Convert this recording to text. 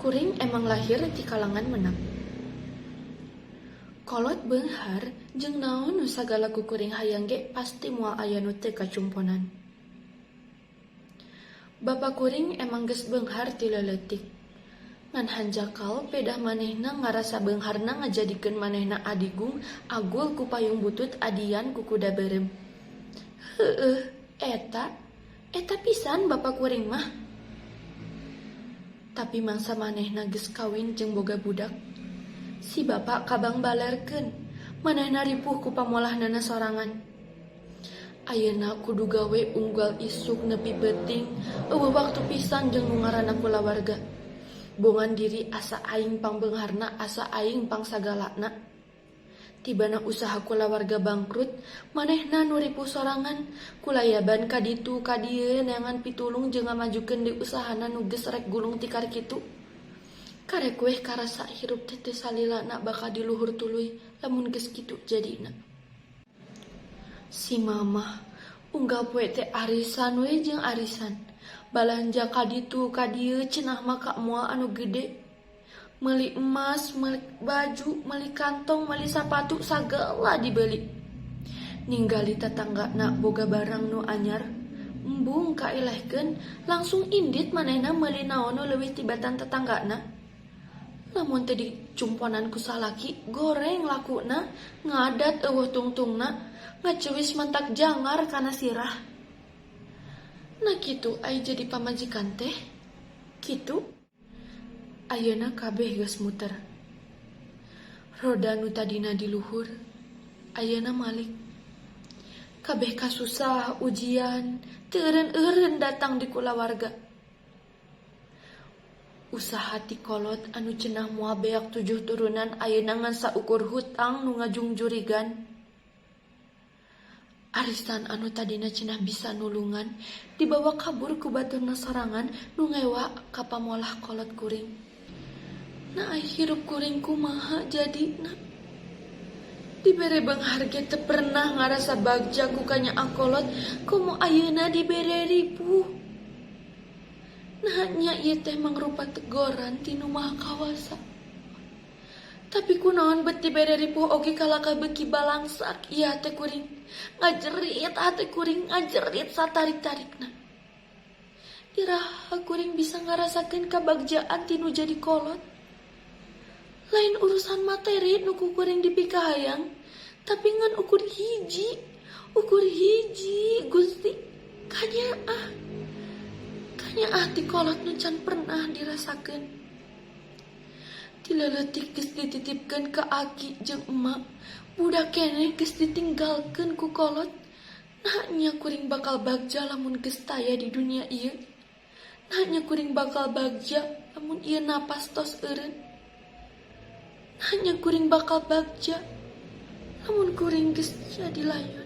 Kuring emang lahir ti kalangan menak. Kolot beunghar jeung naon nu sagala ku kuring hayang ge pasti moal aya nu teu kacumponan. Bapa kuring emang geus beunghar ti leuleutik. Ngan hanjakal pedah manehna ngarasa beungharna ngajadikeun manehna adigung agul ku payung butut adian ku kuda beureum. Heueuh, eta, eta pisan bapa kuring mah. Tapi mangsa manehna geus kawin jeung boga budak, si bapa kabangbalerkeun, manehna ripuh ku pamolahnana sorangan. Ayeuna kudu gawe unggal isuk nepi peuting, euweuh waktu pisan jeung nu ngaranna kulawarga. Bongan diri asa aing pangbeungharna, asa aing pangsagalana. Tibana usaha kulawarga bangkrut, manehna nu ripuh sorangan, kulayaban ka ditu ka dieu neangan pitulung jeung ngamajukeun deui usahana nu geus rek gulung tikar kitu. Karek weh karasa hirup teh teu salilana bakal di luhur tuluy lamun geus kitu jadina. Si mamah unggal poe teh arisan we jeung arisan. Balanja ka ditu ka dieu cenah mah ka moal anu gede. Meuli emas, meuli baju, meuli kantong, meuli sapatu, sagala dibeli. Ninggali tatanggana boga barang nu anyar, embung kaelehkeun, langsung indit manehna meuli naon nu leuwih tibatan tatanggana. Lamun teu dicumponan ku salaki, goreng lakuna, ngadat euweuh tungtungna, ngaceuwis mantak jangar kana sirah. Nah, kitu ai jadi pamajikan teh? Kitu? Ayeuna kabeh geus muter. Roda nu tadina di luhur, ayeuna malik. Kabeh kasusah, ujian, teu eureun-eureun datang di kulawarga. Usaha ti kolot anu cenah moal beak tujuh turunan ayeuna ngan saukur hutang nu ngajungjurigan. Arisan anu tadina cenah bisa nulungan dibawa kabur ku baturna sorangan nu ngewa ka pamolah kolot kuring. Nah, ai hirup kuring kumaha jadina? Dibere beunghar ge teu pernah ngarasa bagja ku kanyaah kolot, komo ayeuna dibere ripuh. Naha nya ieu teh mangrupa tegoran ti Nu Maha Kawasa? Tapi kunaon bet dibere ripuh oge kalakah beuki balangsak ieu hate kuring? Ngajerit hate kuring, ngajerit satarik-tarikna. Iraha kuring bisa ngarasakeun kabagjaan ti nu jadi kolot? Lain urusan materi nu ku kuring dipikahayang, tapi ngan ukur hiji, Gusti, kanyaah. Kanyaah ti kolot nu can pernah dirasakeun. Ti leuletik geus dititipkeun ka aki jeung emak, budak keneh geus ditinggalkeun ku kolot. Naha nya kuring bakal bagja lamun geus taya di dunia ieu? Naha nya kuring bakal bagja lamun ieu napas tos eureun? Naha nya kuring bakal bagja lamun kuring geus jadi layon?